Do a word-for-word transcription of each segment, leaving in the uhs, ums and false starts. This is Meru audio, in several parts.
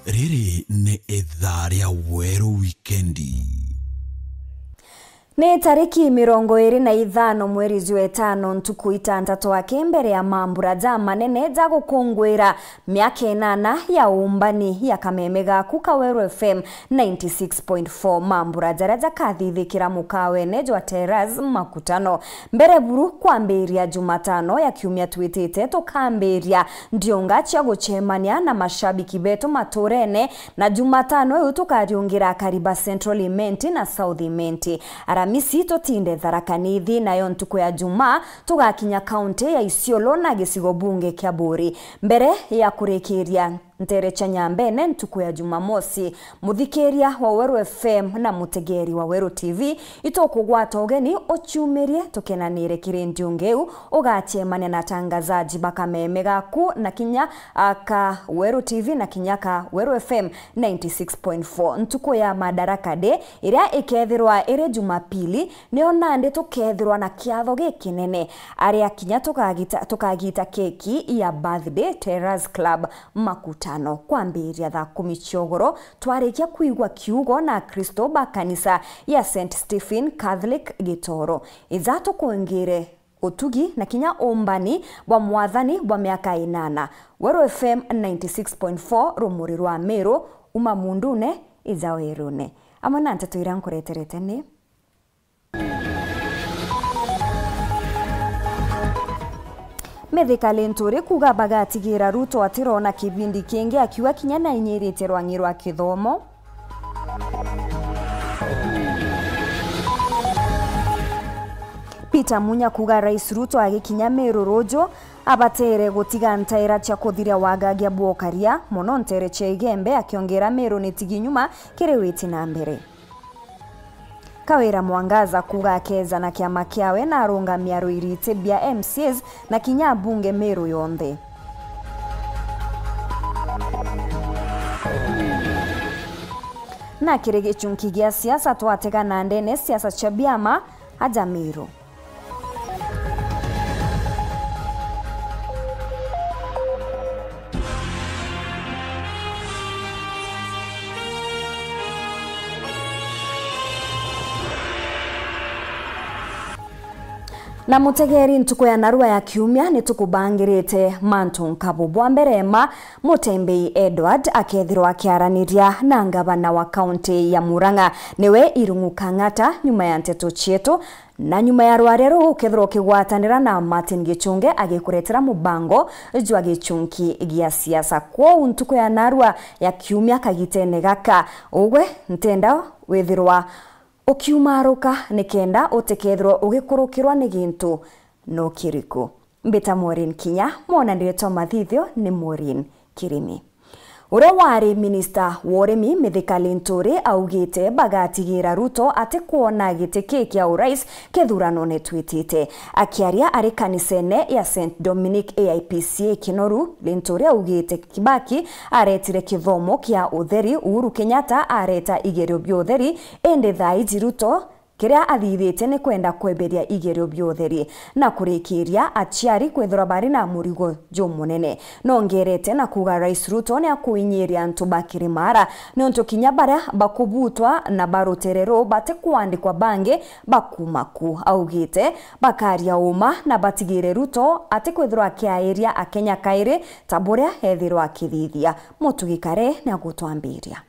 Riri ni ithaa ria Weru Wikendi. Ni tariki mirongo iri na ithano mweri jwa itano, ntuku itantatu aki mbere ya mambura ja manene ja gukunguira miaka inana ya uumbani ya kameme gaku ka Weru F M ninety six point four, mambura jaria jakathithikira mukawene jwa Terrace Makutano. Mbere buru kwambiria Jumatano ya kiumia twitite, tukambiria ndiunga cia gucemania na mashabiki betu maturene, na Jumatano iu tukariungira Kariba Central Imenti na South Imenti. Aramisi tutinde Tharaka Nithi, nayo ntuku ya Jumaa tugakinya kaunti ya Isiolo na gicigo bunge kia Buuri. Mbere ya kurikiria ntere cia Nyambene ntuku ya Jumamosi, muthikiria wa Weru F M na mutegeri wa Weru T V, itukugwata ugeni uciumirie tukenanire kiri ndiunga iu. Ugacemania na atangazaji ba kameme gaku na kinya, a, ka Weru T V na kinya ka Weru F M ninety six point four. Ntuku ya Madaraka Day, iria ikethirwa iri Jumapili, nio nandi tukethirwa na kiatho gikinene, aria kinya tukagita, tukagita keki ya birthday Terrace Club Makutano. Kwambiria thaa kumi cia ugoro, twarikia kwigua kiugo na Akristo ba kanisa ya Saint Stephen Catholic Gitoro. Ija tukwingire utugi na kinya umbani bwa mwathani bwa miaka inana. Weru F M ninety six point four, rumuri rwa Meru, uma mundune, ija werune. Amwe na nteto iria nkureterete ni: Mithika Linturi kuuga bagatigira Ruto atirona kibindi kingi, akiuga kinya nainyirite rwang'i rwa kithomo. Peter Munya kuuga Rais Ruto agikinya Meru ruju, abatere gutiga ntaira cia kuthiria wagagia bwokaria, mono ntere cia Igembe, akiongera Meru ni tigi nyuma kiri witi na mbere. Kawira Mwangaza kuuga akeja na kiama kiawe na arungamia rwiriti bia M C As na kinya abunge Meru yonthe. Na kiri gichunki gia siasa, twatega na ndene siasa cia biama aja Meru. Na mutegeri, ntuku ya narua ya kiumia ni tukubangirite mantu nkabu. Bwa mbere, ma Mutembei Edward akethirwa akiaraniria na ngavana wa kaunti ya Murang'a, niwe Irungu Kang'ata, nyuma ya nteto cietu. Na nyuma ya rwaria ruu, ukethirwa ukigwatanira na Martin Gichunge agikuretera mubango jwa gichunki gia siasa. Kwou ntuku ya narua ya kiumia kagitene gaka, ugwe ntenda withirwa ukiumaruka nikenda utikethirwa ugikurukirwa ni gintu no kiriku. Mbita Maureen Kinya, mwonanire twa mathithio ni Maureen Kirimi. Uria wari minista wa urimi Mithika Linturi augite bagatigira Ruto atikwona giti ki kia urais kithuranone twitite. Akiaria ari kanisene ya Saint Dominic A I P C A Kinoru, Linturi augite Kibaki aretire kithomo kia utheri, Uhuru Kenyatta areta igerio bia utheri, indi thaa iji Ruto kiria athithitie ni kwenda kweberia igerio bia utheri na kurikiria aciari kwithirwa bari na murigo jumunene. Nongerete na kuuga Rais Ruto ni akuinyiria antu ba Kirimara, niuntu kinya baria bakubutwa na ba rutere ruu batikwandikwa bangi bakuma ku. Augite bakaria uma na batigire Ruto atikwithirwa akiairia Akenya kairi ta buria ethirwa akithithia. Mutugi Kare ni agutwambiria.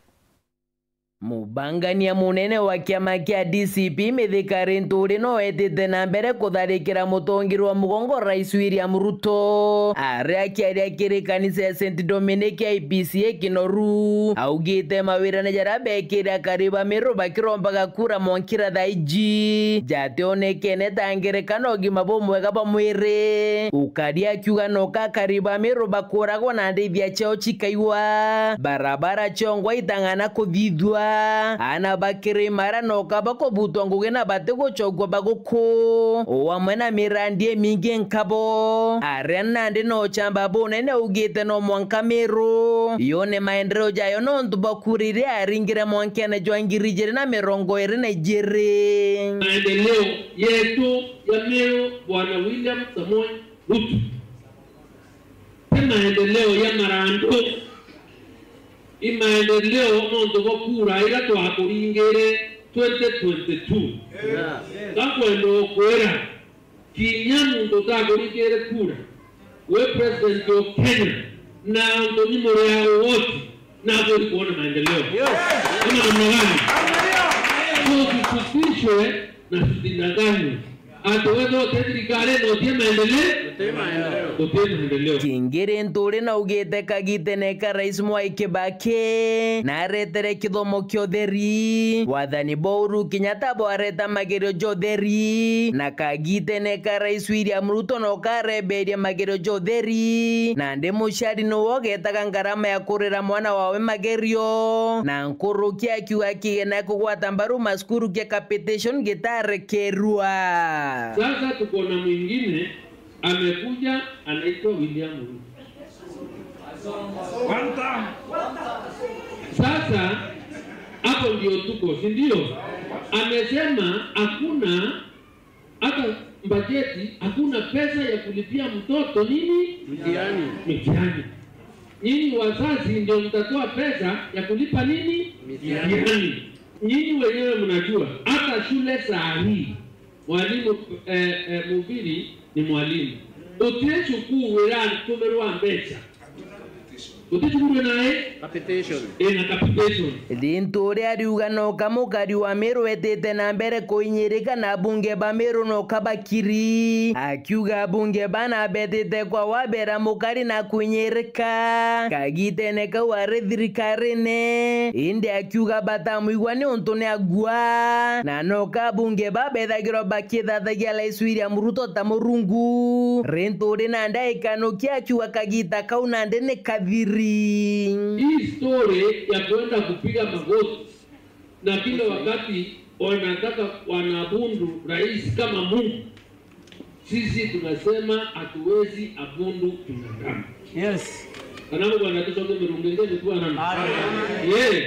Mubangania munene wa kiama kia D C P Mithika Linturi no etite na mbere kutharikira mutongi rwa mugongo Rais William Ruto. Aria akiaria kiri kanisa ya Saint Dominic A I P C A Kinoru, augite mawirane jaria bekire akari ba Meru bakirombaga kura mwankira thaa iji jationekene ta ngerekano ugima bumwega bwa mwiri. Ukari akiuga noka akari ba Meru bakuragwa na ndithia ciao cikaiwa, barabara ciongwa itang'ana kuthithua, aana ba Kirimara noka bakubutwa ngugi na batigucokua baguku, o amwe na mirandi imingi nkabo. Aria nandi no chamba bunene ugite no mwanka Meru yone maendeleo jayo nontu bwa kura iria aringire mwankene jwa ngiri ijiri na mirongo iri na ijiri. Maendeleo yetu ya Meru, Bwana William Samoei Ruto. Ti maendeleo ya marandu. Ni maendeleo nontu bwa kura iria twakuringire twenty twenty-two. Gakwenda ukwira, kinya muntu utakuringire kura, we president of Kenya, na antu ni muri a woti, na akwiri kuona maendeleo. Ama namna gani? So tusitishwe na tusidanganywe. Ati wethwa uti thirikari na utie maendeleo? Uti maendeleo. Uti maendeleo. Kingi Linturi naugite kagitene ka Rais Mwai Kibaki naretere kithomo kia utheri. Wathani bwa Uhuru Kenyatta bwareta magerio ja utheri, na kagitene ka Rais William Ruto no kareberia magerio ja utheri. Nandi muciari niwe ugetaga ngarama ya kurira mwana wawe magerio, na nkuruki akiuga kigena kugwata mbaru macukuru kia capitation gitarekerua. Sasa tuko na mwingine amekuja, anaitwa William Ruto. Sasa hapo ndio tuko, si ndio? Amesema hakuna hata bajeti, hakuna pesa ya kulipia mtoto nini? Mitihani. Mitihani. Nyinyi wazazi ndio mtatoa pesa ya kulipa nini? Mitihani. Mitihani. Nyinyi wenyewe mnajua, hata shule saa hii, mwalimu, eh, eh, mhubiri ni mwalimu. Utire cukuru iratumirwa mbeca. Uti cukuru nae? Capitation. Ina capitation. Linturi ariuga no kamukari wa Meru wetite na mbere kuinyirika na abunge ba Meru no kabakiri. Akiuga abunge bana betite kwa wabera mukari na kuinyirika. Kagitene kau ari thirikarine. Indi akiuga batamwigua ni untu ni agua. Na no ka abunge babethagirwa bakithathagia Rais William Ruto ta murungu. Linturi nandi aikanukia akiuga kagita kau nandi ni kathiri. Hii story ya kwenda kupiga magoti na kila wakati wanataka wanaabudu rais kama Mungu, sisi tunasema hatuwezi abudu binadamu. Yes. Kana Mungu anatucokia mirungu ingi nitwanana. Yes.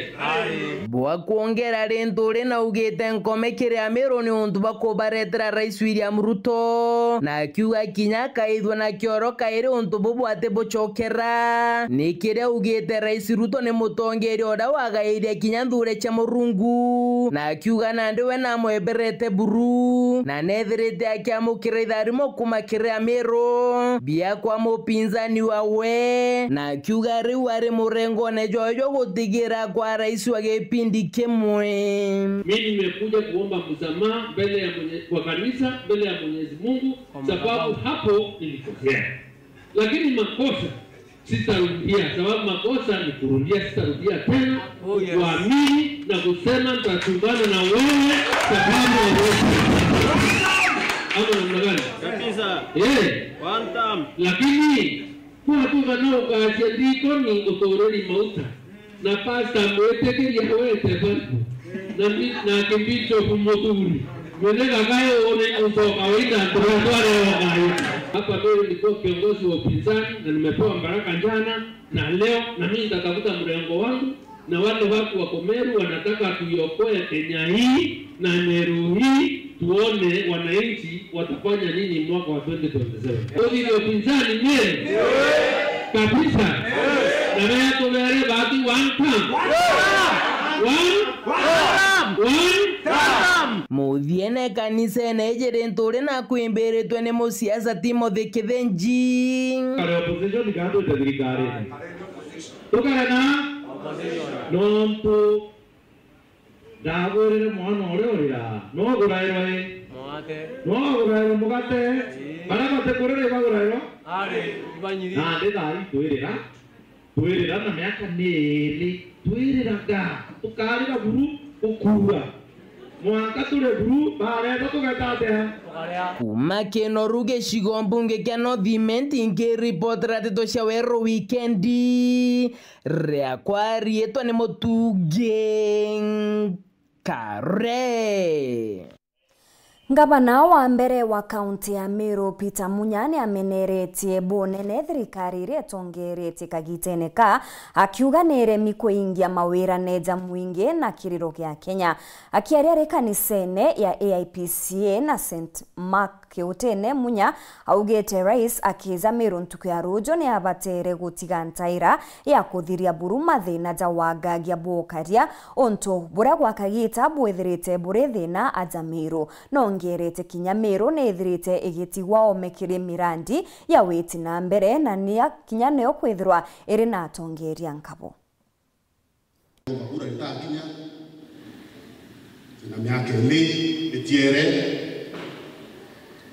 Bwa kwongera Linturi naugite nkome kiri Ameru ni untu bwa kubaretera Rais William Ruto, na akiuga kinya akaithua na kioro kairi untu bubu ati bucokera. Ni kiria augite Rais Ruto ni mutongeria uria wagairia kinya nthure cia murungu, na akiuga nandi we namweberete buru, na nethirite akiamukira itharimo kuma kiri Ameru bia kwa mupinzani wawe, na akiuga riu ari murengone jwawe jwa gutigira kwa rais wa gipindi kimwe. Mimi nimekuja kuomba msamaha mbele ya mwenye, kwa kanisa, mbele ya Mwenyezi Mungu, sababu hapo nilikosea. Lakini makosa sitarudia, sababu makosa ni kurudia, sitarudia tena. Oh, yes. Kuamini na kusema nitachungana na wewe sababu ya wewe. Ama namna gani? Kabisa. Eh. One time. Lakini kwatuka na ukacia ndikoni uturiri mauta. Na pastor mwitikiria wete Bible. Na mi-, na kibishopu muthuri. Mwenye kakae uri ucoka wina nturatware ogayo. Hapa mimi nilikuwa kiongozi wa upinzani na nimepewa baraka jana na leo, na mimi nitatafuta mrengo wangu, na wale watu wa Komeru wanataka tuiokoe Kenya hii na Meru hii, tuone wananchi watafanya nini mwaka wa twenty twenty-seven. Kwa hivyo upinzani nyewe kabisa. Na wewe tumeelewa ati one term. One, one term. Muthiene kanisene iji Linturi na kwimbiritwe ni musiasa Timothy Kithinji. Kare opposition kana twite thirikari. Tukare na nontu ndagwirire mwana uria urira. No gurairwa i? Mugate. No gurairwa mugate? Ii. Baria batikurira ibagurairwa? Ari, ibanyiri. Nandi thaa ii twirira. Twirira na miaka ni iiri. Twiriraga. Tukarira buru gukuura. Mwanka turi buru, bareta tugeta atia? Tukaria. Kuma Kinoru gicigo mbunge kia North Imenti, nkiripotera ndeto cia Weru Wikendi, riakwa riitwa ni Mutungi Nkare. Ngavana wa mbere wa kaunti ya Meru, Peter Munya, ni ameneretie bunene thirikari iria itongeretie kagitene ka, akiuga ni iremi kuingia mawirane ja mwingi na kiriro gia Kenya. Akiaria ari kanisene ya A I P C A na Saint Mark Kiutene Munya augite Rais akija Meru ntuku ya ruuju ni abatere gutiga ntaira ya kuthiria buru mathina ja wagagia bwa ukaria, untu buria gwa kagita bwithirite buri thina aja Meru. Nongerete kinya Meru ni ithirite igitigwa oome kiri mirandi ya witi na mbere, na ni a-, kinya nio kwithirwa iri na atongeria nkabo. Mabura ritakinya, twina miaka iri itiere,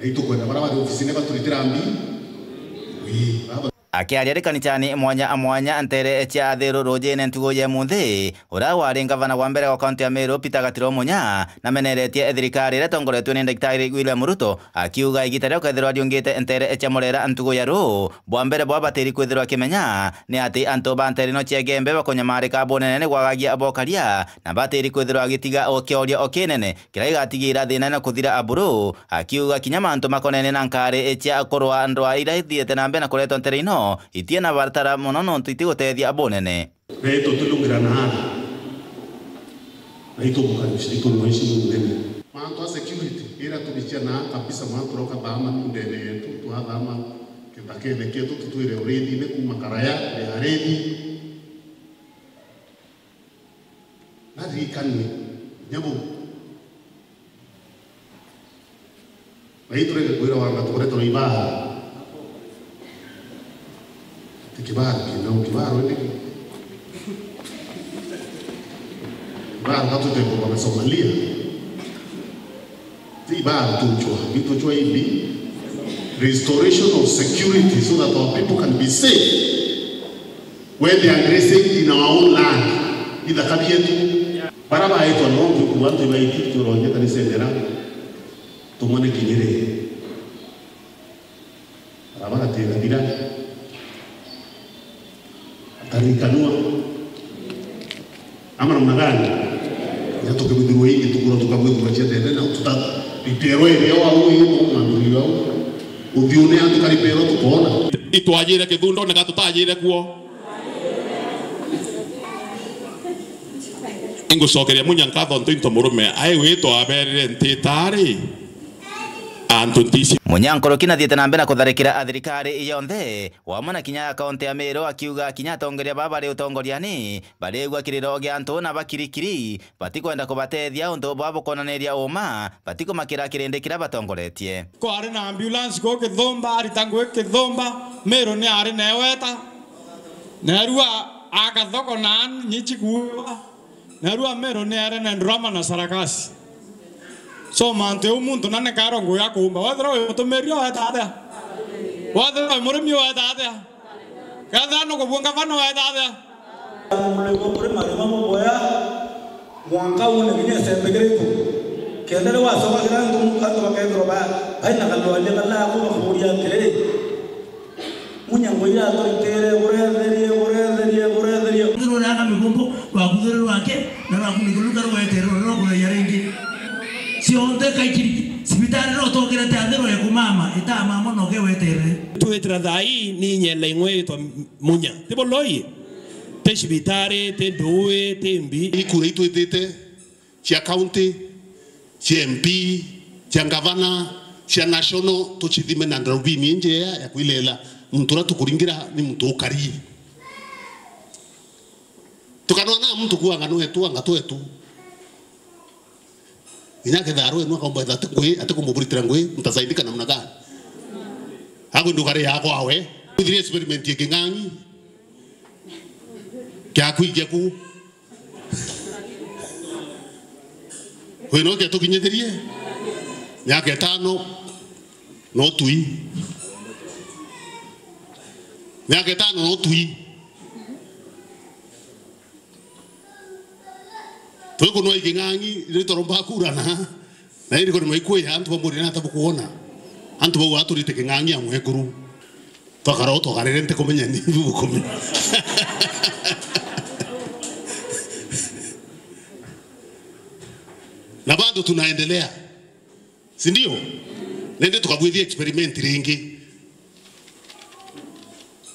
na itukwenda baria bari ofisine baturitira mbi. Ii, baba. Akiaria ri kanicani mwanya a mwanya ntere cia Athiru rujine ntugu ya munthi, uria wari ngavana wa mbere wa kaunti ya Meru, Peter Gatiro Munya, nameneretie thirikari iria itongoretue ni Daktari William Ruto, akiuga igita riria ukethirwa riungite ntere cia murera ntugu ya ruu, bwa mbere bwa batiri kwithirwa kimenya ni ati antu ba ntere ino cia Igembe bakunyamarika bunene ni gwagagia bokaria, na batiri kwithirwa agitiga o kioria o kinene kiria gigatigira thina na kuthira aburu, akiuga kinya mantu makonene na nkari cia kurwa ndwa iria ithiite na mbere na kuretwa ntere ino itie na batara mono nontu itigutethia bunene. Naitwe tulungira na ara. Naitwe mukaribisha, itwe mwaishi munene. Mantu a security, ira tubichia na kabisa, mantu roka thama ndene yetu, twathama kithakene kietu, tutwire urithine kuma karaya, ya arithi. Naririkanie, nyabu. Na iturege kwira wanga tukoretwe na ibara. Ti kibara kina kibara wende. Ibara katu te kwa Somalia. Ti ibara tu chwa, bitu chwa hivi. Restoration of security so that our people can be safe. When they are grazing in our own land, ithaka bietu. Bara baitwa no ntuku antu baiti turonye kanisa ndera. Tumone kinyire. Bara bagatira thira. Atarikanwa. Ama namna gani? Ya tukibithirwa ingi tukura tukabwithirwa cia tene na tuta ripero iri au au iri au mandu iri au. Uthiune antu karipero tukona. Itwajire Kithundo na gatutajire kuo. Ingucokeria Munya nkatho ntu into murume ai witwa aberire ntitari antu ntisi. Munya nkuruki nathiite na mbere na kutharikira athirikari yonthe, wamwe na kinya ya kaunti ya Meru, akiuga kinya atongeria baba bari utongoriani barigua kiriro gia antu na bakirikiri, batikwenda kubatethia untu bwa bukonaniria uma, batikumakira kirindi kiria batongoretie. Kwari na ambulance ku Kithumba, arita ngui Kithumba, Meru ni ari na eweta. Narua akathoko na nyichi kuwa. Narua Meru ni ari na drama na sarakasi. So mantu eu muntu nane karo ngui akumba. Wethira wi mutumiri weta atia? Wethira wi murimi weta atia? Kethira nukubua ngavana weta atia? Murimo kuri marima muboya, mwanka uune kinya icembe kiriku. Kenda riu wacokagira antu, antu bakethirwa ba-, baina kalwaria kala aku bakuuria atiri, Munya ngui iraturitire, guretherie, guretherie, guretherie. Ruthiro rwa migumbu, rwaku thiri rwake, na rwaku migulu karu wetere, rwa kutheria ringi. Cionthe kaikiri, cibitari no tokirete athirwe kumama, itamama no ke wetere. Twitira thaa ii ni nyenda ing'we itwa Munya. Ti buloi? Ti cibitari, ti ndui, ti mbi. Ikura itwitite cia county, cia M P, cia ngavana, cia national, tucithime na ndarubini injea ya kwilela muntu uria tukuringira ni muntu ukari. Tukanona muntu kuanga nwetu, anga twetu. Inya kethira arwe nwa kaumba ati ngui, ati kumuburitira ngui, mtasaidika namna gani? Ako ndukari yako awe. Withire experiment ya King'ang'i. Kya kuikia ku. Wino ke tukinyithirie. Miaka itano no tui. Miaka itano no tui. Twikunwa iking'ang'i, ritoromba kurana. Na iri kuri maikuya antu bamuri na tabu kuona. Antu bau aturite king'ang'i amwe ekuru. Twakara o twakarire ntikumenya ni bukumenya. Na bado tunaendelea. Si ndio? Nende tukabwithia experiment ringi.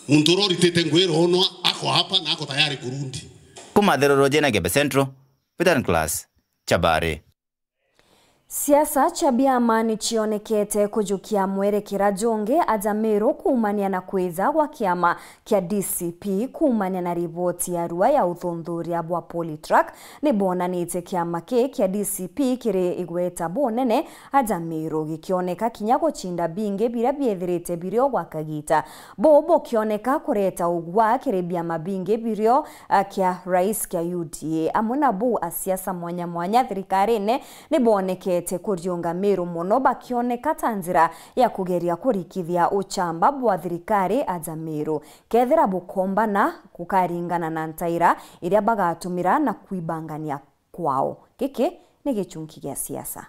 Muntu uria uritite ngui ronwa ako hapa na ako tayari kurundi. Kuma Thiruru jena Gembe Central, Peter Nicholas, Chabari. Siasa cia biama ni cionekete kujukia mwerekera jungi aja Meru kuumania na kwija gwa kiama kia D C P. Kuumania na riboti ya rua ya uthuthuria bwa Polytrack, ni bonanitie kiama ki kia D C P kiri igweta bunene aja Meru, gikioneka kinya gucinda bingi biria biethirite birio gwa kagita. Buu bukioneka kureta ugwa kiri biama bingi birio, a, kia rais kia U D A. Amwe na buu, asiasa mwanya mwanya thirikarine ni bonekete kuriunga Meru mono, bakioneka ta njira ya kugeria kurikithia uchamba bwa thirikari aja Meru. Kethira bukombana, gukaringana na ntaira iria bagatumira na kwibangania kwao. Giki ni gichunki gia siasa.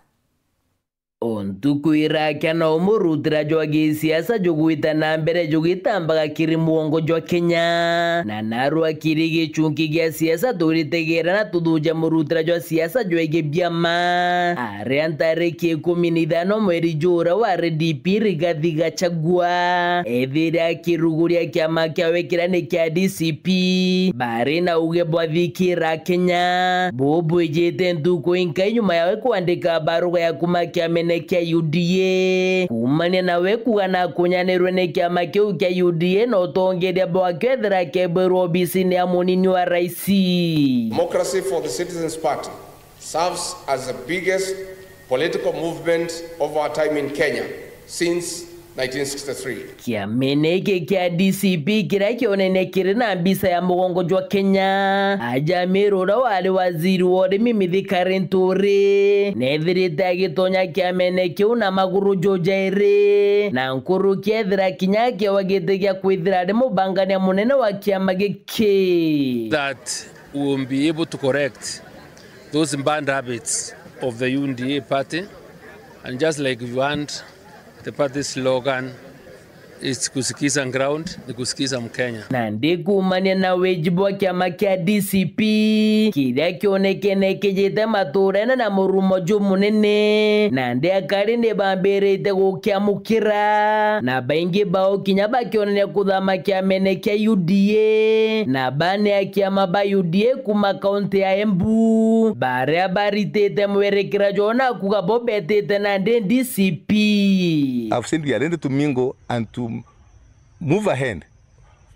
O ntuku irakia, no murutira jwa gisiasa jugwita na mbere jugitambaga kiri mugongo jwa Kenya. Na narua kiri gichunki gia siasa, turitegera na tuthuja murutira jwa siasa jwegi biama. Aria ntariki ikumi na ithano mweri jura wa R D P, Rigathi Gachagua ethire akiruguria kiama kiawe kiria ni kia D C P, bari na uge bwathikira Kenya. Buu bwijite ntuku inkai nyuma yawe kwandika baruga ya kuma kiamene kia U D A. Kuumania nawe kuuga na akunyanirwe ni kiama kiu kia U D A, na utongeria bwakio ethira akebwirwa obisine ya munini wa raisi. Democracy for the Citizens Party serves as the biggest political movement of our time in Kenya since nineteen sixty-three. Kiamene giki kia D C P kiria kionene kiri na mbica ya mugongo jwa Kenya, aja Meru uria wari waziri wa urimi Mithika Linturi nethirite agitonya kiamene kiu na maguru jo jairi, na nkuruki ethira kinya akiewa giti gia kwithira ari mubangania munene wa kiama giki. That we will be able to correct those bad habits of the U D A party, and just like you want, the party slogan is kusikiza ground, ni kusikiza Mkenya. Na ndikuumania na wiji bwa kiama kia D C P, kiria kionekene kijite maturene na murumo jumunene, na ndi akari ni bambirite gukiamukira, na baingi bao kinya bakionania kuthama kiamene kia U D A, na bane a kiama ba U D A kuma kaunti ya Embu, baria baritite mwerekera jwao na kuuga bo betite nandi D C P. I've said we are ready to mingle and to move ahead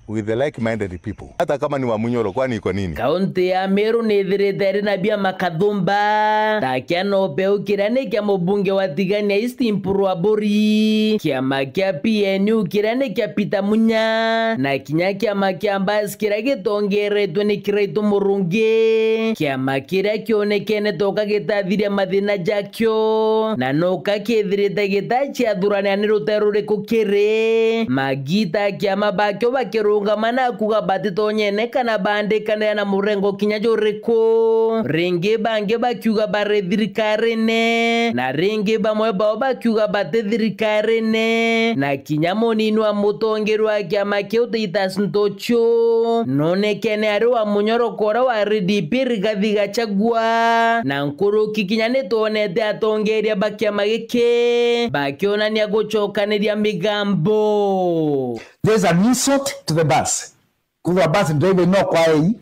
with the like-minded people. Hata kama ni wa Munyoro, kwani iko nini? Kaunti ya Meru ni ithirite iri na biama kathumba, ta kia Nobeu kiria ni kia mubunge wa Tigania East Mpuru Aburi, kiama kia P N U kiria ni kia Peter Munya, na kinya kiama kia Mbas kiria gitongeretwe ni Kiraitu Murungi, kiama kiria kionekene toka gitathiria mathina jakio, na noka kithirite gitaciathurania ni rute ruriku kiri. Magita kiama bakio bakirungama na kuuga batitonyene kana bandikanira na murengo kinya juriku. Ringi bangi bakiuga bari thirikarine, na ringi bamwe bao bakiuga bati thirikarine, na kinya munini wa mutongeria wa kiama kiu Titus Ntuchu nonekene ari wa munyoroko uria wa R D P Rigathi Gachagua, na nkuruki kinya nitwonete atongeria ba kiama giki bakionania gucokaniria migambo. There's an insult to the bus. Kwithirwa bus driver no kwa ei,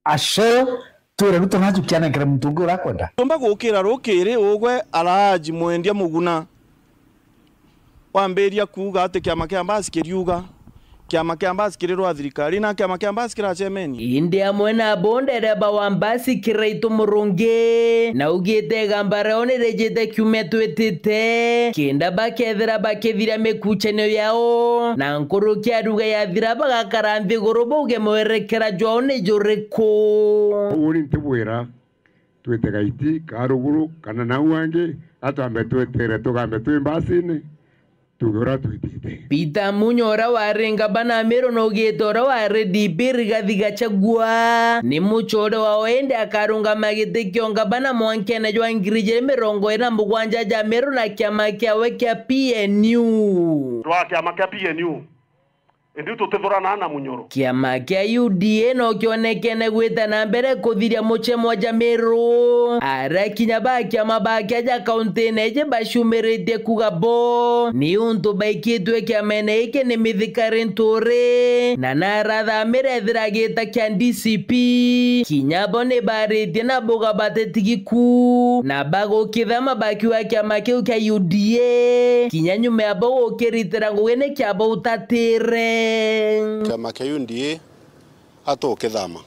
a shell, twire Ruto najukia anenkere muntu ungi uria akwenda. Tumba gukira rukiri ugwe Alhaji Mwendia Muguna wambiria kuuga ati kiama kia Mbasi kiriuga, kiama kia Mbasi kiri rwa thirikari, na kiama kia Mbasi kiracemeni. Indi amwe na abo ndereba wa Mbasi Kiraitu Murungi naugite igamba riao nirijite kiumia twitite, kenda bakethira bakithiria mikuchanio yao, na nkuruki ya ruga yathira bagakara nthiguru bauge mwerekera jwao ni juriku. Uni ntibwira twite Gaiti, Karuguru, kana nau angi, atwambe twitire, tugambe twi mbasini, tuge uria twitite. Peter Munya, uria wari ngabana Meru, naugite uria wari D P Rigathi Gachagua ni mucore wao, indi akarungama giti kia ungabana mwankene jwa ngiri ijiri mirongo iri na mugwanja ja Meru na kiama kiawe kia P N U. Rwa kiama kia P N U, Indi tutithurana na munyoro. Kiama kia U D A no kionekene gwita na mbere kuthiria mucemo jwa Meru, aria kinya ba kiama ba kia ja kaunti-ine iji baciumiritie kuga bo ni untu baikitwe kiamene giki ni Mithika Linturi, na narathamire ethira agita kia D C P. Kinya bo ni baritie na buga batitigi ku, na bagukithama bakiuga kiama kiu kia U D A kinya nyuma ya bo gukiritira ngugi ni kia bo utatire. Kiama kia U D A atukithama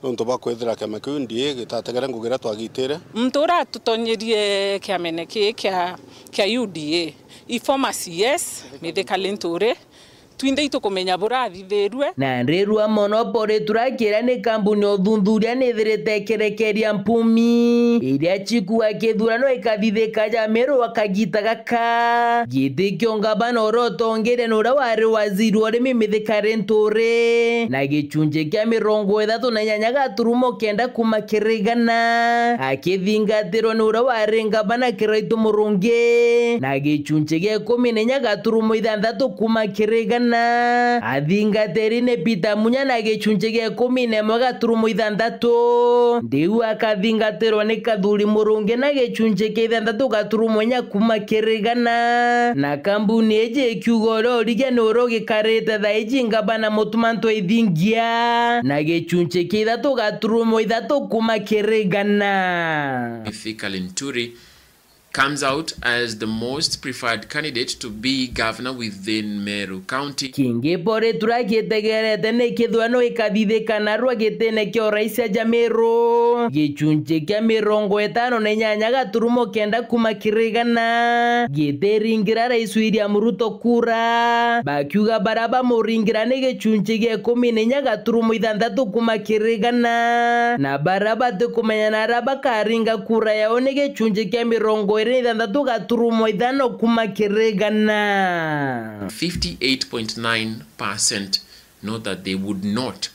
nontu bwa kwithira kiama kia U D A gitategere ngugi iria twagitire. Muntu uria atutonyirie kiamene kii kia, kia U D A, i former C S, Mithika Linturi, twinthe itukumenya burathithirue. Na ndirua mono Polytrack iria ni kambuni ya uthuthuria nithirite ikirekeria mpumi iria cikua kithurano ikathithika ja Meru wa kagita gaka. Giti kio ngavana uria utongeria ni uria wari waziri wa urimi Mithika Linturi, na gicunji kia mirongo ithatu na inyanya gaturumo kenda kuma kiri igana, akithingatirwa ni uria wari ngavana Kiraitu Murungi, na gicunji gia ikumi na inya gaturumo ithanthatu kuma kiri igana. Athingatiri ni Peter Munya na gicunji gia ikumi na imwe gaturumo ithanthatu. Ndiu akathingatirwa ni Kathuri Murungi na gicunji kia ithanthatu gaturumo inya kuma kiri igana. Na kambuni iji ikiuga uria urigia ni uria ugikarite thaa iji ngavana Mutuma M'Ethingia na gicunji kia ithatu gaturumo ithatu kuma kiri igana. Mithika Linturi comes out as the most preferred candidate to be governor within Meru County. Kingi Polytrack itegerete ni kithurano gikathithika narua gitine kia urais aja Meru, gicunji kia mirongo itano na inyanya gaturumo kenda kuma kiri igana gitiringira Rais William Ruto kura, bakiuga baria bamuringira ni gicunji gia ikumi na inya gaturumo ithanthatu kuma kiri igana, na baria batikumenya na aria bakaringa kura yao ni gicunji kia mirongo iri na ithanthatu gaturumo ithano kuma kiri igana. Fifty-eight point nine percent know that they would not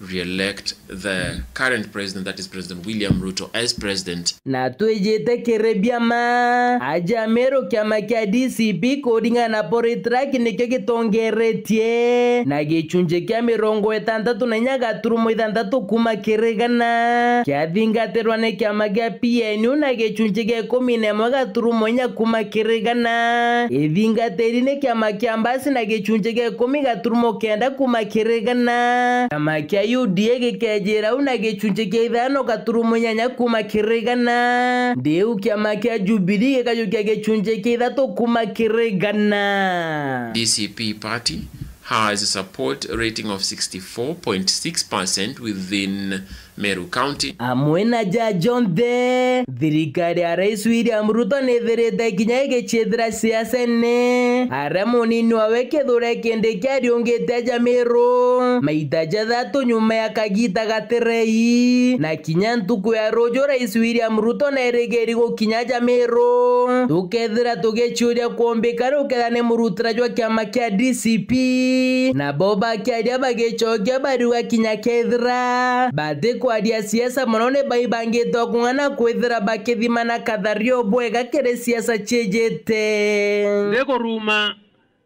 re-elect the current president, that is President William Ruto, as president. Na twijite kiri biama, aja Meru kiama kia D C P kuringana na Polytrack nikio gitongeretie na gicunji kia mirongo itantatu na inya gaturumo ithanthatu kuma kiri igana, kiathingatirwa ni kiama gia P N U na gicunji gia ikumi na imwe gaturumo inya kuma kiri igana. Ithingatiri ni kiama kia Mbasi na gicunji gia ikumi gaturumo kenda kuma kiri igana. Kiama kia U D A gikejira u na gicunji kia ithano gaturumo inyanya kuma kiri igana. Ndiu kiama kia Jubilee gikajukia gicunji kia ithatu kuma kiri igana. D C P party has a support rating of sixty-four point six percent within Meru County. Amwe na ja jonthe, thirikari ya Rais William Ruto nithirite kinya igiciethira siasene, aria munini wawe Kithure Kindiki ariungite aja Meru maita jathatu nyuma ya kagita gatirei, na kinya ntuku ya ruju Rais William Ruto nairigiri gukinya aja Meru. Tukethira tugiciuria kumbika riu kethira ni murutira jwa kiama kia D C P, nabo bakiaria bagicokia bariuga kinya kethira batikwaria siasa mono ni baibangite o kung'ana kwithira bakithimana kathario bwega kiri siasa ciijite. Ndikuruma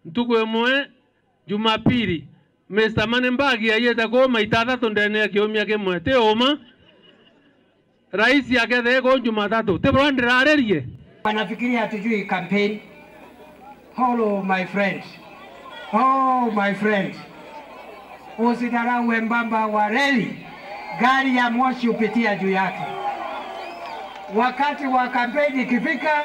ntuku imwe Jumapili, Mister Money Bag aiite kuu maita athatu ndene ya kiumia kimwe. Ti uma? Rais akethire kuu Jumatatu. Ti buria ndiraririe? Wanafikiria hatujui campaign. Hello, my friend. Oh, my friend. Usidharau wembamba wa reli. Gari ya moshi hupitia juu yake. Wakati wa kampeni ikifika,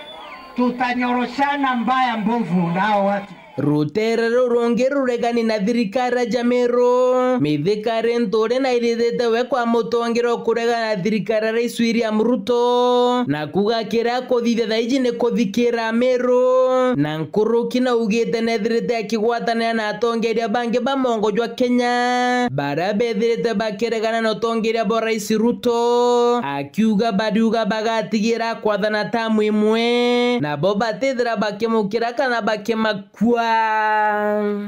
tutanyoroshana mbaya mbovu na hao watu. Rutere rurungi ruregani na thirikari ya Meru. Mithika Linturi nairithite we kwa mutongero kuregana na thirikari ya Rais William Ruto, na kuga kiria akuthithia thaiji ni kuthikira Meru. Na nkuruki naugite nethirite akigwatanira na atongeria bangi ba mongo jwa Kenya, baria bethirite bakiregana na utongeria bwa Rais Ruto, akiuga bariuga bagatigira kwathana tamu imwe, nabo batithira bakimukira kana bakima Kwa.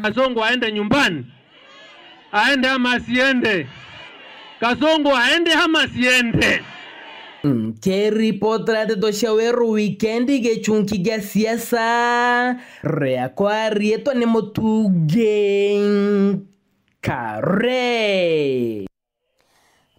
Kasongo aende nyumbani? Aende ama asiende? Kasongo aende ama asiende? Nkiripotera nteto cia Weru Wikendi, gichunki gia siasa, riakwa riitwa ni Mutungi Kare.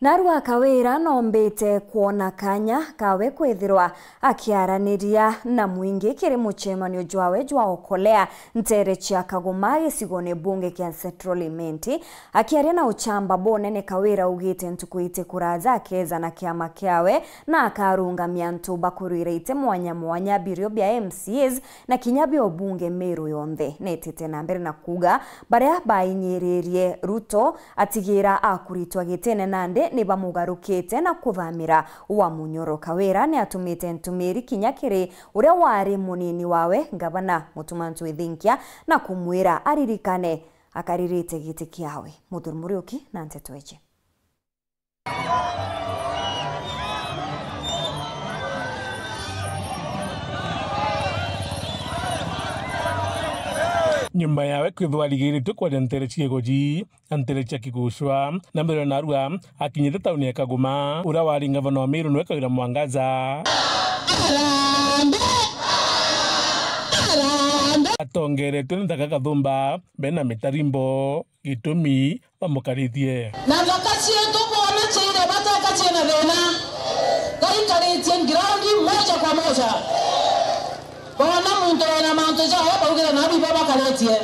Narua Kawira noombite kwona kanya kawe kwithirwa akiaraniria na mwingi kiri muchemanio jwawe jwa Okolea nteere cia Kagoma gicigone bunge kia Central Imenti. Akiaria na uchamba bunene, Kawira augite ntuku iti kuraja akeja na kiama kiawe na akarungamia antu bakurwira iti mwanya mwanya birio bia M C As na kinya bia ubunge Meru yonthe. Netite na mbere na kuuga baria bainyiririe Ruto atigira akuritwa gitine nandi ni bamugarukite na kuthamira wa Munyoro. Kawira ni atumite ntumiri kinya kiri uria wari munini wawe, Ngavana Mutuma M'Ethingia, na kumwira aririkane akaririte giti kiawe. Muthuri Muriuki na nteto iji. Nyuma yawe kwithwa arigiritwe kwaria nteere cia igoji na nteere cia kigucwa, na mbere narua akinyite tauni ya Kagoma, uria wari ngavana wa Meru niwe Kawira Mwangaza. Arambe! Arambe! Atongeretwe ni Nthaka Kathumba, bena mitarimbo, gitumi bamukaritie. Na nthaka cietu boona ciaire bateka ciina thina. Gaikaritie ground moja kwa moja. Boona muntu wina mantu jawe baugire nabi bo bakaritie.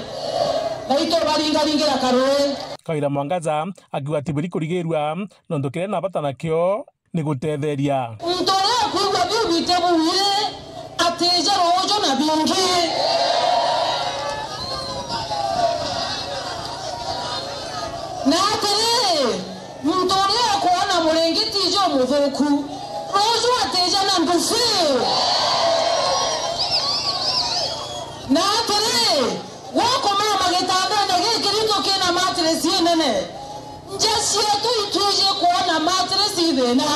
Na itu baringaringira karui. Kawira Mwangaza akiuga atiburi kurigirua nontu kiria na bata nakio ni gutetheria. Muntu uria akwigua biu biti buuji, atije ruuju na bingi. Na atiri, muntu uria ukwona muringiti iji umuthuku, ruuju atije na ndubi. Na atiri, guku mama gitandene gikiritu kina mattress inene. Nja cietu itwiji kwona mattress i thina.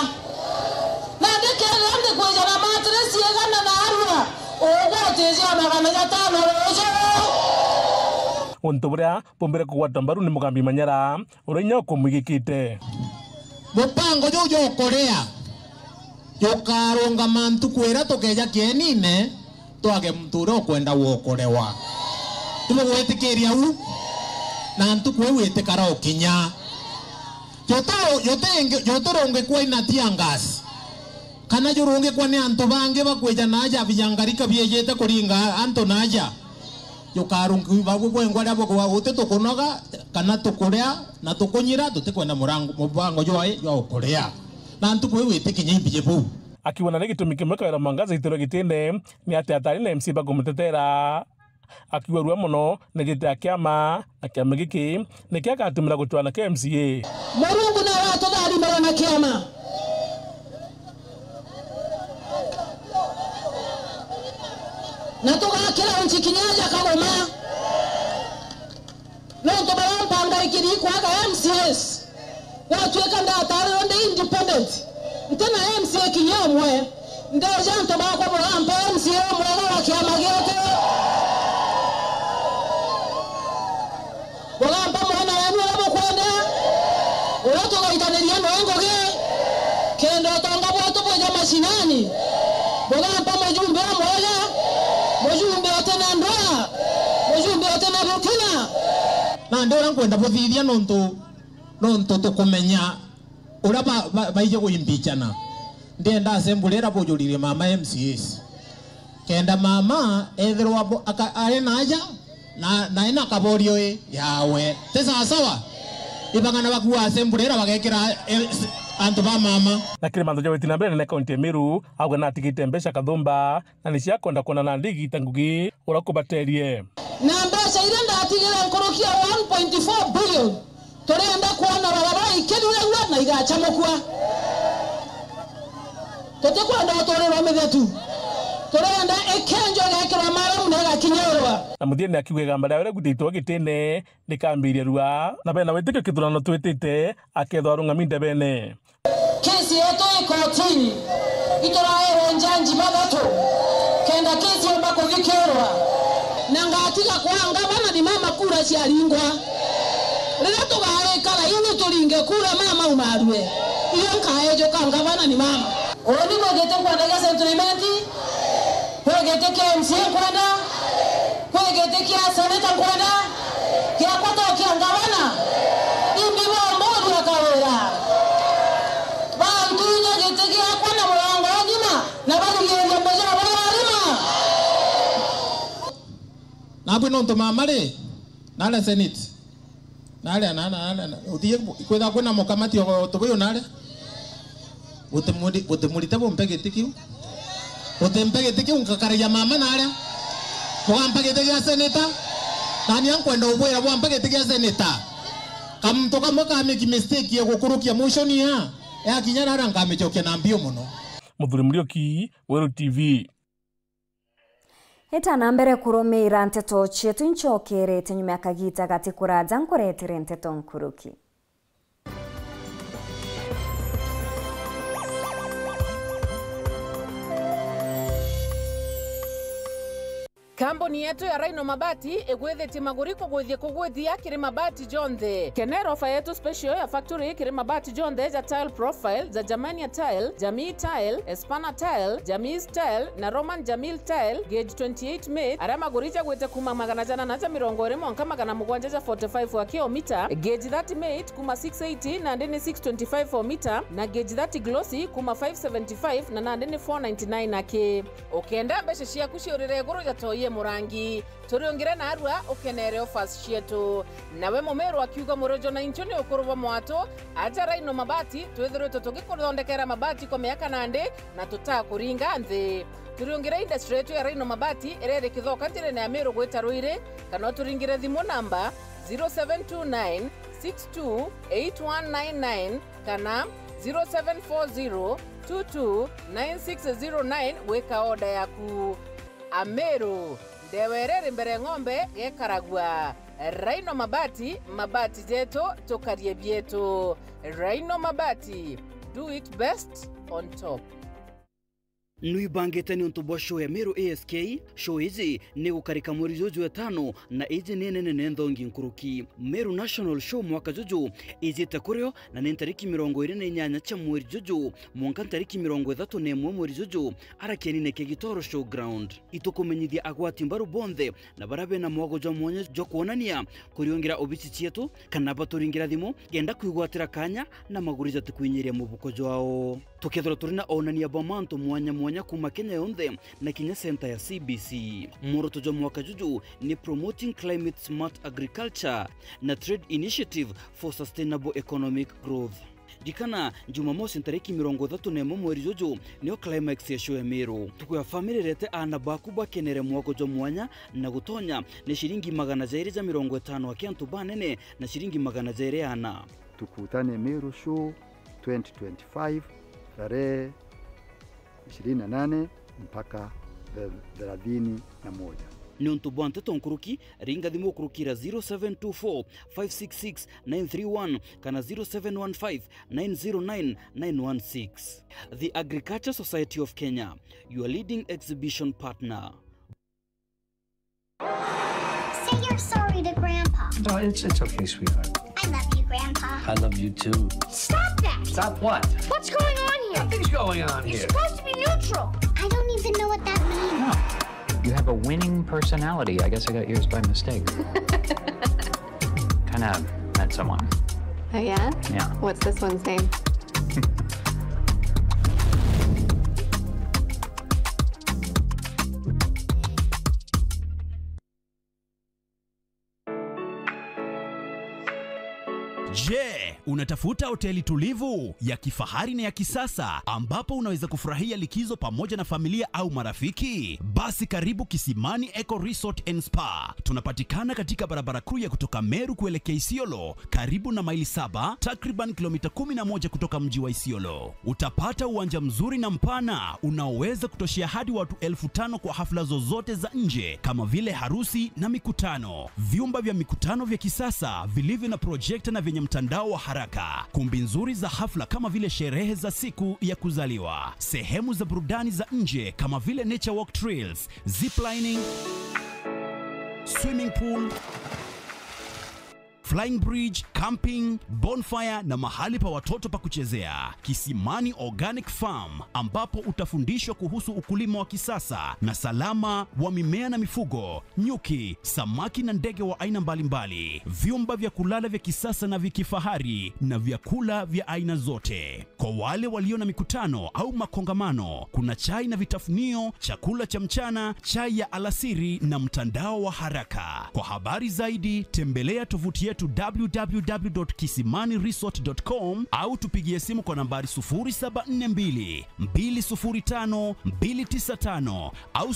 Nandi kethira ndikwija na mattress igana na arua, ugwatijia magana jatano ruuju. Untu buria bumbire kugwatwa mbaru ni Mugambi Manyara, uria inya ukumwigikite. Mupango juu jwa ukuria jukarungama ntuku iria tukeja kienine, twage muntu uria ukwenda gwokorewa. Timugwitikiria u? Na ntuku iu itikara ukinya. Jutu-, jutu-, juturungikwa ina tear gas, kana jurungikwa ni antu bangi bakwija naaja, binyangarika biejite kuringa antu naaja. Jukarungikwa babu bwengwa ria bukwa guti tukunoga, kana tukuria na tukunyira, tutikwenda murango, mubango jwae jwa ukuria. Na ntuku iu itikinya imbije buu. Akiuga nari gitumi kimwe Kawira Mwangaza aitirwe gitine, ni ati atari na M C A bakumutetera. Akiuga rua mono ni giti a kiama, na kiama giki nikio agatumira gutwara na kia M C A. Murungu nawe atutharimire na kiama. Na tugakira nchi kinya aja Kagoma. Nontu baria mpangaikirie kwaga M C As, gwatuika ndatarirwe ndi independent, nti na M C A kinya umwe, ndeja antu bakwa burampa M C A umwega wa kiama gietu. Burampa mwana wenu uria bukwenda, uria tugaitaniria noe ngugi, kenda utonga bwetu bwija mashinani. Burampa mujumbe umwega, mujumbe uti na ndwaa, mujumbe uti na bitina. Nandi uria nkwenda buthithia nontu, nontu tukumenya uria ba, ba, baije gwimbichana. Ndienda assembly iria bujuririe mama M C As. Kenda mama ethirwa bo, aka, ari na aja, na, na ena kaborio i yawe. Ti sawasawa? Ibang'ana bakua assembly iria bagekira, eh, s-, antu ba mama. Na kiri mantu ja witi na mbere nene kaunti ya Meru, auga natigite mbeca Kathumba, na ni cia kwenda kwona nandi igita ngugi uria kubaterie. Na mbeca iria ndatigire nkuruki ya one point four billion, turenda kwona barabara ikiruragua na igacamukua. Tutikwenda uturiro mithetu. Turenda ikenjwa igekirwa maramu na igakinyirwa. Na muthiene akiuga igamba riawe ria gwitaitwa gitine rikambiria rua, na bena witikio kithurano twitite akethwa arungami ndebene. Kesi yetu i kotini, ituraewe njanji bathatu kenda kesi yomba kuthikirwa. Na ngatiga kwa ngavana ni mama kura ciaringwa. Riria tugarikara ini turinge kura mama umarue, iyo nkaejuka ngavana ni mama. Uuni kwi giti nkwenda gia Central Imenti, kwi giti kia M C A nkwenda, kwi giti kia seneta nkwenda, kiakwa to kia ngavana. Imbi bomba uthua Kawira. Bantunya giti giakwa na murango wa nyuma, na barigiriria mbeca na baria barima. Nabwi nontu mama ri, naria senate. Naria, na, na, na, na, uthie, kwithagwa kwina mukamati o tubuyu naria. Butimuri-, butimurite bumpe giti kiu. Butimpe giti kiu, nkakaragia mama naria. Bugampa giti gia seneta. Nani ankwenda ubwira bwampa giti gia seneta. Kamuntu kamwe kameki mistake ya gukurukia motion ya, yakinya naria nkamicokia na mbio mono. Muthuri Muriuki, Weru T V. Ita na mbere kurumiira nteto cietu, incokerete nyuma ya kagiita gati kuraja nkuretere nteto nkuruki. Kambuni yetu ya Rhino Mabati igwithitie maguri kugwithia kugwithia kiri mabati jonthe. Kenera ofa yetu special ya factory kiri mabati jonthe ja tile profile, ja Germania tile, Jamii tile, Espana tile, Jamis tile na Roman Jamil tile, gauge twenty-eight mate, aria maguri jagwite kuma magana jana na ja mirongo iri mwanka magana mugwanja ja forty-five wa kilomita, gauge thirty mate kuma six eighty nandi ni six twenty-five o mita, na gauge thirty glossy kuma five seventy-five na nandi ni four ninety-nine aki. Ukenda mbeca ciaku ciurire iguru ja toi e murangi, turiungire narua ukenere offers cietu. Nawe Mumiru akiuga murojo na inchu ni ukuru bwa mwatu, aja Rhino Mabati, twithiritwe tugikuthondekera mabati kwa miaka nandi na tutakuringa nthi. Turiungire industry yetu ya Rhino Mabati iria iri Kithoka njirene ya Miru gwita Ruiri, kana uturingire thimu namba zero seven two nine six two eight one nine nine kana zero seven four zero two two nine six zero nine gwika order yaku. Amiru, ndewa iria iri mbere ng'ombe gekaragua. Rhino Mabati, mabati jetu, tukarie bietu. Rhino Mabati, do it best on top. Nwibangite niuntu bwa show ya Meru A S K? Show iji ni gukarika mweri juju etano, na iji ni nene na nthongi nkuruki. Meru National Show mwaka juju ijite kurio, na ni ntariki mirongo iri na inyanya cia mweri juju mwanka ntariki mirongo ithatu na imwe mweri juju, ara kienine kia Gitoro Showground. Itukumenyithia agwati mbaru bonthe na baria bena mwago jwa mwanya jwa kwonania kuriungira obici cietu, kana baturingira thimu, kenda kwigwatira kanya na maguri jatikwinyiria mubuko jwao. Tukethirwa turi na onania bwa mantu mwanya mwanya kuma Kenya yonthe na kinya center ya C B C. Mworoto jwa mwaka juju ni Promoting Climate Smart Agriculture na Trade Initiative for Sustainable Economic Growth. Ririkana, Jumamosi ntariki mirongo ithatu na imwe mweri juju nio climax ya show ya Meru. Ntuku ya family, rete aana baku bakenere mwago jwa mwanya na gutonya ni ciringi magana jairi ja mirongo itano aki antu banene na ciringi magana jairi aana. Tukutane Meru Show twenty twenty-five, tarehe ishirini na nane mpaka thelathini na moja. Niuntu bwa nteto nkuruki, ringa thimu kurukira zero seven two four five six six nine three one kana zero seven one five nine zero nine nine one six. The Agriculture Society of Kenya, your leading exhibition partner. Say you're sorry to Grandpa. No, it's, it's okay, sweetheart. I love you, Grandpa. I love you too. Stop that! Stop what? What's going on here? Nothing's going on here. You're supposed to be neutral. I don't even know what that means. No. You have a winning personality. I guess I got yours by mistake. Kinda met someone. Oh, yeah? Yeah. What's this one's name? Je, unatafuta hoteli tulivu, ya kifahari na ya kisasa ambapo unaweza kufurahia likizo pamoja na familia au marafiki? Basi karibu Kisimani Eco Resort and Spa. Tunapatikana katika barabara kuu ya kutoka Meru kuelekea Isiolo, karibu na Maili Saba, takriban kilomita kumi na moja kutoka mji wa Isiolo. Utapata uwanja mzuri na mpana unaoweza kutoshea hadi watu elfu tano kwa hafla zozote za nje kama vile harusi na mikutano. Vyumba vya mikutano vya kisasa vilivyo na projekta na vyenye mtandao wa haraka. Kumbi nzuri za hafla kama vile sherehe za siku ya kuzaliwa. Sehemu za burudani za nje kama vile nature walk trails, ziplining, swimming pool, flying bridge, camping, bonfire na mahali pa watoto pa kuchezea. Kisimani Organic Farm, ambapo utafundishwa kuhusu ukulima wa kisasa na salama wa mimea na mifugo, nyuki, samaki na ndege wa aina mbalimbali, vyumba vya kulala vya kisasa na vya kifahari na vyakula vya aina zote. Kwa wale walio na mikutano au makongamano, kuna chai na vitafunio, chakula cha mchana, chai ya alasiri na mtandao wa haraka. Kwa habari zaidi, tembelea tovuti yetu w w w dot kisimani resort dot com au tupigie simu kwa nambari sufuri saba nne mbili, mbili sufuri tano, mbili tisa tano au